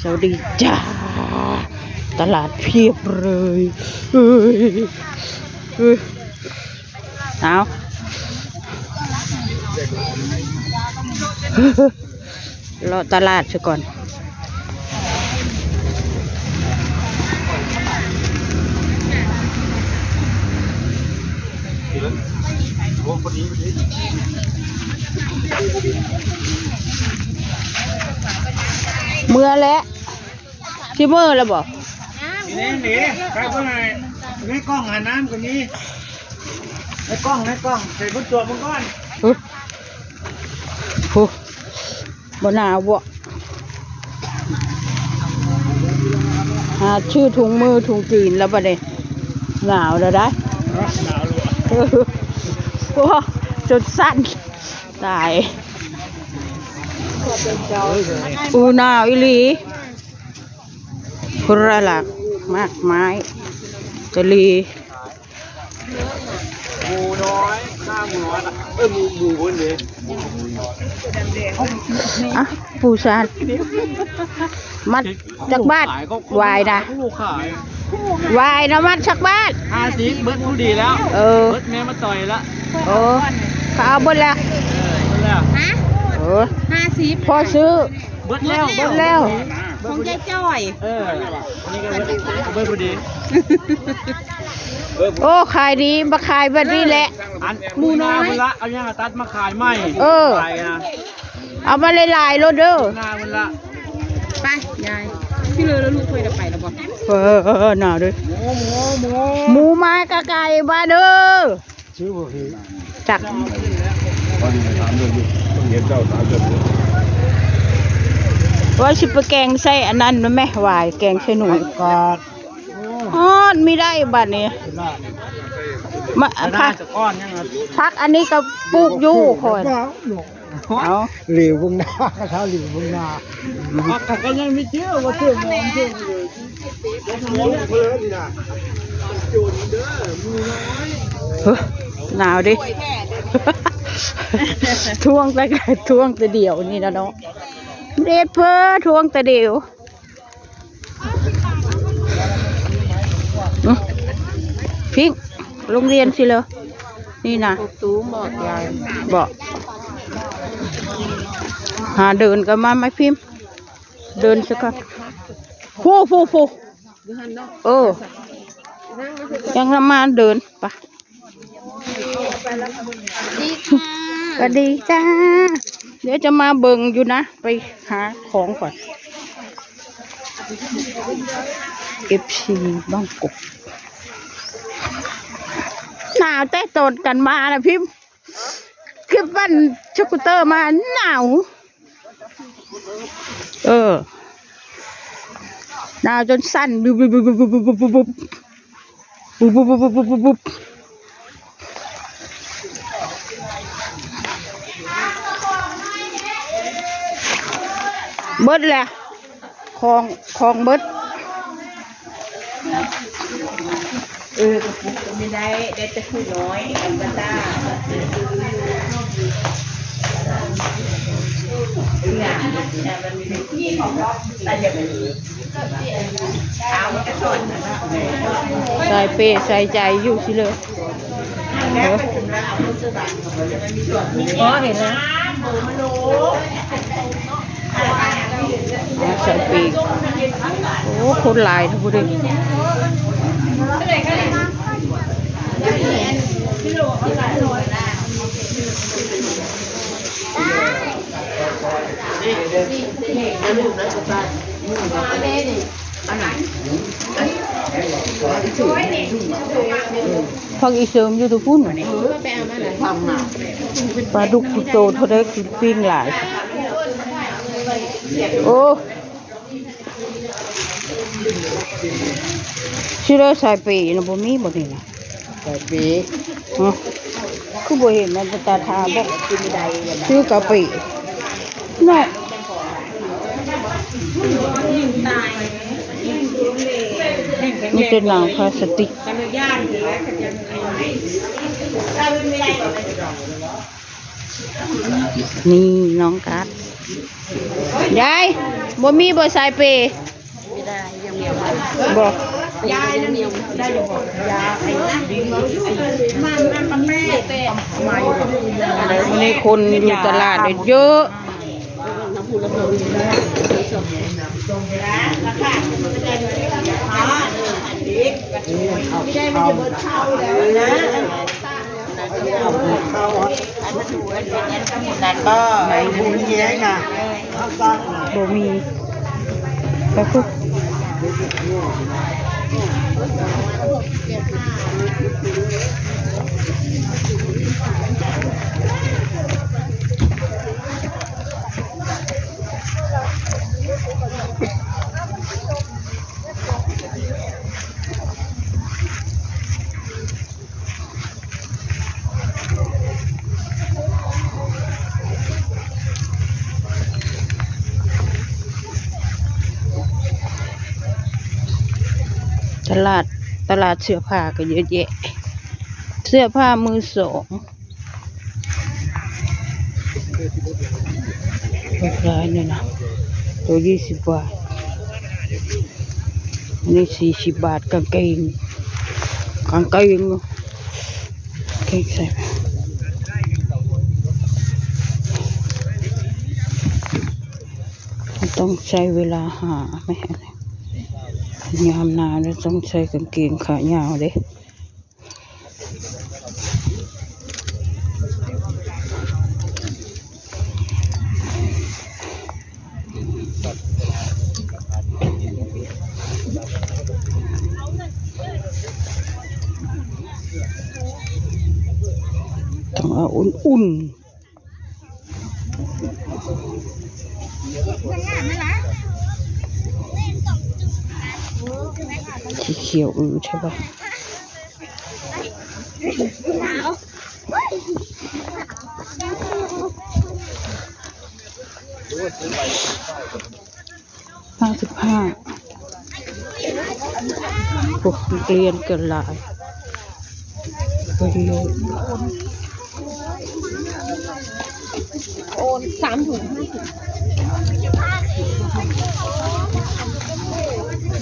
ສະຫວັດດີຈ້າ ຕະຫຼາດພຽບເລີຍ ເອີຍ ເອີຍ ເອົາ ເລາະຕະຫຼາດຊະກ່ອນ. ເມືອແລ້ວ ຊິເມືອແລ້ວບໍ່? ນີ້ ນີ້ ໃນກ້ອງຫານ້ຳກໍມີ ໃນກ້ອງ ໃນກ້ອງ ໃສ່ບົນຕົວເບິ່ງກ່ອນ. ໂອ້ ບໍ່ໜາວບໍ່? ຫາຊື້ຖົງມືຖົງຕີນແລ້ວບັດນີ້ ໜາວແລ້ວໄດ໋. ໂອ້ ຈົນສັ່ນ ຕາຍ ອູ ໜາວອີ່ຫຼີ. ພຸລະລະ ໝາກໄມ້ ຕະລີ ໝູນ້ອຍ ຂ້າໝູນ້ອຍ ເອີ ໝູ ໝູເພິ່ນເດ້. ອ່ະ ປູຊານ ມັດຈັກບາດ? ຫວາຍນະ ຫວາຍນະ ມັດຈັກບາດ? ຫ້າສິບ ເບິດຜູ້ດີແລ້ວ. ເອີ ເບິດແມ່ມາຕ່ອຍລະ. ໂອ້ ເຂົາເອົາເບິດແລ້ວ ເອີ ເບິດແລ້ວ. ຮະ? ເອີ ຫ້າສິບ ພໍຊື້. ເບິດແລ້ວ ເບິດແລ້ວ ຂອງຍາຍຈ້ອຍ. ເອີ ອັນນີ້ກໍເບິດ ເບິດພໍດີ. ໂອ້ ຂາຍດີ ມາຂາຍແບບນີ້ແຫຼະ. ອັນ ໝູນ້ອຍ ເພິ່ນລະ ເອົາຫຍັງມາຕັດມາຂາຍໃໝ່. ເອີ ຂາຍນະ ເອົາມາຫຼາຍໆໂລດເດີ. ໜ້າເພິ່ນລະ ໄປຍາຍ ທີ່ເລີແລ້ວລູກຂ້ອຍໄດ້ໄປແລ້ວບໍ່? ເອີ ໜາວເດີ. ໝູ ໝູ ໝູ ໝູມາກະໄກບາດເດີ. ຊື້ບໍ່ຖືກ ຈັກ ພໍດີໄປຖາມເລື່ອງຢູ່ ເຫັນເຈົ້າຖາມເລື່ອງຢູ່ ວ່າຊິໄປແກງໃສ່ອັນນັ້ນແມ່ ຫວາຍ ແກງໃສ່ໜູ. ກາດ ຮອດ ມີໄດ້ບັດນີ້ ມາ ຜັກ ຜັກອັນນີ້ກໍປູກຢູ່ຂ້ອຍ. ເອົາ ຫຼິວເບິ່ງໜ້າ ເຂົາຫຼິວເບິ່ງໜ້າ ເຂົາກໍຍັງມີເຊື້ອ ວ່າເຊື້ອມອງເຊື້ອເລີຍ. ເຮີ້ຍ ໜາວເດ້ ທວງແຕ່ ທວງແຕ່ດຽວນີ້ນະເນາະ ເດັດເພີ້ ທວງແຕ່ດຽວ. ອື ພິງ ໂລງຮຽນຊິເລີ ນີ້ນະ ປະຕູໝອດຍາຍ ເບາະ ຫາເດີນກັນມາໄມ້ພິມ ເດີນຊະກ່ອນ ຜູ້ ຜູ້ ຜູ້ ຢູ່ຫັ້ນເນາະ ເອີ ຍັງນຳມາເດີນ ໄປ. ສະຫວັດດີຈ້າ ດຽວຈະມາເບິ່ງຢູ່ນະ ໄປຫາຂອງກ່ອນ. ເອັຟຊີ ບ້ານກົກ ໜາວແຕ່ຕອນກັນມານະພິມ ຄືປັ່ນສະກູເຕີມາໜາວ. ເອີ ໜາວຈົນສັ່ນ ບຸບ ເບິດແລ້ວ ຂອງ ຂອງເບິດ. ເອີ ກະປຸກກະບໍ່ໄດ້ ໄດ້ແຕ່ຜູ້ນ້ອຍ ອັນກະຕາ ສາຍເປສາຍໃຈຢູ່ຊິເລີຍ. ເອີ ພໍເຫັນແລ້ວ ອ່າ ໃສ່ປີກ ໂອ້ ຄົນຫຼາຍເນາະ ຜູ້ໃດ ຜັກອີເສີມຢູ່ໂຕພຸ້ນ ປາດຸກໂຕເທົ່າໃດຄືປີ້ງຫຼາຍ ໂອ້ ຊິເລີຍ ສາຍເປນະ ບໍ່ມີບໍ່ນີ້ນະ ສາຍເປ ຮະ ຄືບໍ່ເຫັນນະ ຕາທາບໍ່ ຊື້ກະເປເນາະ ມີແຕ່ໜັງພລາສຕິກ ນີ້ນ້ອງກັດ ຍາຍ ບໍ່ມີບໍ່ສາຍເປ? ບໍ່. ມື້ນີ້ຄົນຢູ່ຕະຫຼາດເດີເຢີະ. ບໍ່ມີ. ໄປພຸ້ນ. ຕະຫຼາດ ຕະຫຼາດເສື້ອຜ້າກໍເຍອະແຍະ ເສື້ອຜ້າມືສອງ. ຫຼາຍນີ້ນະ ໂຕຍີ່ສິບບາດ ອັນນີ້ສີ່ສິບບາດ. ກາງເກງ ກາງເກງ ກາງເກງໃສ່ ຕ້ອງໃຊ້ເວລາຫາ ແມ່ນ ຍາມໜາວແລ້ວຕ້ອງໃສ່ກາງເກງຂາຍາວເດ້. ຕ້ອງເອົາອຸ່ນໆ. ສີຂຽວອືແທ້ວະ. ຫ້າສິບຫ້າ ໂອ້ ນັກຮຽນກໍຫຼາຍ ໂອນສາມຖົງຫ້າສິບ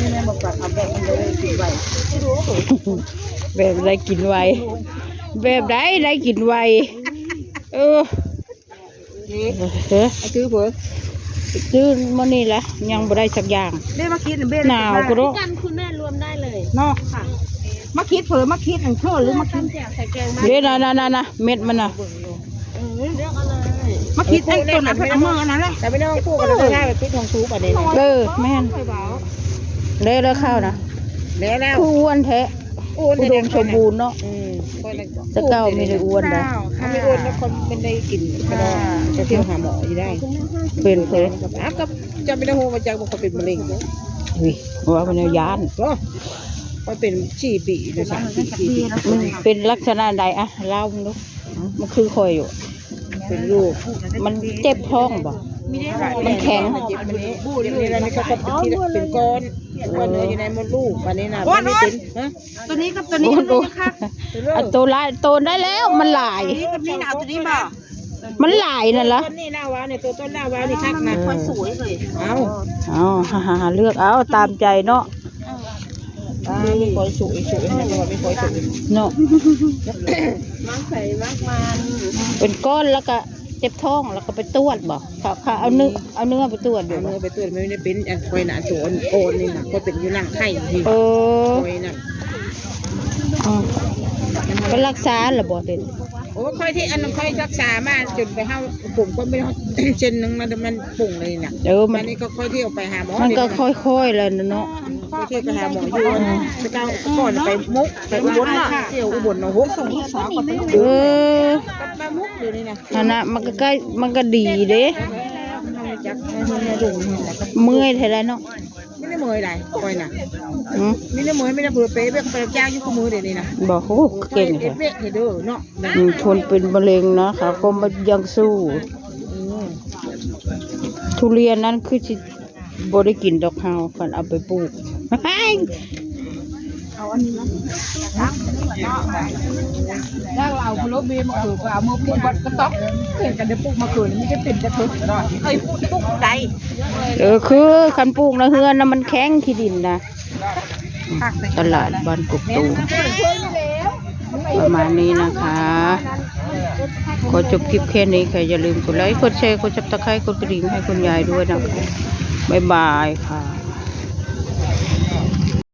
ນີ້ແມ່ນບໍ່ປັກ ເອົາແບບມັນໄດ້ກິນໄວ ແບບໄດ້ກິນໄວ ແບບໃດໄດ້ກິນໄວ ເອີ. ເອີ ຊື້ເພິ່ນ ຊື້ມື້ນີ້ແຫຼະ ຍັງບໍ່ໄດ້ຈັກຢ່າງ ເດ້ມາຄິດເບນ ໜາວໂພດ ກັນ ຄຸນແມ່ລວມໄດ້ເລີຍເນາະ ມາຄິດເພິ່ນ ມາຄິດອັນເພິ່ນ ຫຼືມາຄິດ ຕຳແຈ່ວໃສ່ແກງ ເດ້ ນະ ນະ ນະ ນະ ເມັດມັນນະ ເອີ ເລືອກເອົາເລີຍ ມາຄິດອັນຕົວນັ້ນ ເພິ່ນເອົາມາອັນນັ້ນແຫຼະ ແຕ່ໄປນອນຄູ່ກັນ ເອີ ໄດ້ໄປຕິດຫ້ອງສູບອັນນີ້ນະ ເອີ ແມ່ນ ເດ້ ເລີກເຂົ້ານະ ແລ້ວ ຄືອ້ວນແທ້ ອຸດົມສົມບູນເນາະ ອືມ ແຕ່ເກົ່າມີແຕ່ອ້ວນໄດ໋ ມີອ້ວນແລ້ວຄົນມັນໄດ້ກິນ ຈະໄປຫາໝໍຢູ່ໄດ້ ເປັນເພິ່ນ ອ້າວ ກໍຈະໄປໄດ້ຮູ້ວ່າຈັກບໍ່ ເຂົາເປັນມະເຮັງ ອຸ້ຍ ວ່າມັນຢ້ານ ໂອ້ ຂ້ອຍເປັນສີ່ປີແລ້ວ ສາມສີ່ປີ ມັນເປັນລັກສະນະໃດ ອະ ເລົ່າເບິ່ງດູ ມັນຄືຂ້ອຍຢູ່ ເປັນຢູ່ ມັນເຈັບທ້ອງບໍ່? ມັນແຂງ ເຈັບອັນນີ້ ເຈັບນີ້ ແລ້ວນີ້ກໍເປັນກ້ອນ ກ້ອນເນື້ອຢູ່ໃນມົດລູກ ບາດນີ້ນະ ໂອ້ຍ ມັນເປັນ ຮະ ຕົວນີ້ກັບຕົວນີ້ ໂອ້ ມັນບໍ່ຄັກ ໂອ້ ອັນໂຕຫຼາຍ ໂຕໄດ້ແລ້ວ ມັນຫຼາຍ ຕົວນີ້ກັບນີ້ນະ ເອົາຕົວນີ້ບໍ່? ມັນຫຼາຍນັ້ນລະ ຕົວນີ້ລາວວ່ານີ້ ຕົວຕົ້ນລາວວ່ານີ້ຄັກນະ ມັນຄ່ອຍສວຍເລີຍ ເອົາ ເອົາ ເລືອກເອົາຕາມໃຈເນາະ ອ່າ ມີຄອຍສວຍ ສວຍນະ ແຕ່ວ່າມີຄອຍສວຍເນາະ ມັກໃສ່ມັກມັນ ເປັນກ້ອນແລ້ວກະ ເຈັບທ້ອງແລ້ວກໍໄປຕວດບໍ່? ເຂົາ ເຂົາເອົາເນື້ອ ເອົາເນື້ອໄປຕວດຢູ່ ເອົາເນື້ອໄປຕວດ ມັນໄດ້ເປັນອັນຂ້ອຍນະ ອັນໂຕອ່ອນໆນີ້ນະ ຂ້ອຍເປັນຢູ່ຫຼັງໄຂ່ນີ້ ເອີ ຂ້ອຍນັ້ນ ອືມ ໄປລັກສາລະບໍ່ເດ? ໂອ້ ຂ້ອຍທີ່ອັນຂ້ອຍລັກສາມາຈົນໄປເຮົາ ຜົມກໍໄປເສັ້ນໜຶ່ງ ມັນ ມັນປຸງເລີຍນະ ເອີ ມັນ ບາດນີ້ກໍຂ້ອຍທີ່ເອົາໄປຫາໝໍ ມັນກໍຄ່ອຍໆແລ້ວນະເນາະ ອືມ ຂ້ອຍທີ່ໄປຫາໝໍຢູ່ ອືມ ແຕ່ເກົ່າກ່ອນໄປມຸກ ໄປອຸບົນເນາະ ທ່ຽວອຸບົນເນາະ ຫົກ ສອງ ສາມ ເອີ ມາມຸກດຽວນີ້ນະ ຫັ້ນນະ ມັນກໍໃກ້ ມັນກໍດີເດ້ ເມື່ອຍແທ້ແຫຼະເນາະ ມີແຕ່ເມື່ອຍໃດ໋ ຂ້ອຍນະ ອືມ ມີແຕ່ເມື່ອຍ ມີແຕ່ຜູ້ໄປເວກໄປຮັບຈ້າງຢູ່ຄູ່ມື້ດຽວນີ້ນະ ບໍ່ ໂອ້ ເກັ່ງແທ້ ເຮັດເວກເຮັດເດີເນາະ ອືມ ຄົນເປັນມະເຮັງນະ ເຂົາກໍຍັງສູ້ ອືມ ທຸລຽນນັ້ນຄືຊິ ບໍ່ໄດ້ກິນດອກເຮົາ ຄັນເອົາໄປປູກ ເ ເອົາອັນນີ້ນະ ແລ້ວເອົາໂພໂລເບມາເກີດ ກໍເອົາມາປູກວັດກະຕອກ ເຫັນກັນໄດ້ປູກມາເກີດ ມີແຕ່ເປັນກະເທີຍ ເອີຍ ປູກ ປູກໄດ້ ເອີ ຄືຄັນປູກໃນເຮືອນນະ ມັນແຂງຂີ້ດິນນະ. ຕະຫຼາດບ້ານກົກຕູ ປະມານນີ້ນະຄະ. ຂໍຈົບຄລິບແຄ່ນີ້ ກໍຢ່າລືມກົດໄລ ກົດແຊ ກົດຊັບສະໄຄ ກົດກະດິ່ງໃຫ້ຄຸນຍາຍດ້ວຍນະຄະ. ບາຍບາຍຄ່ະ.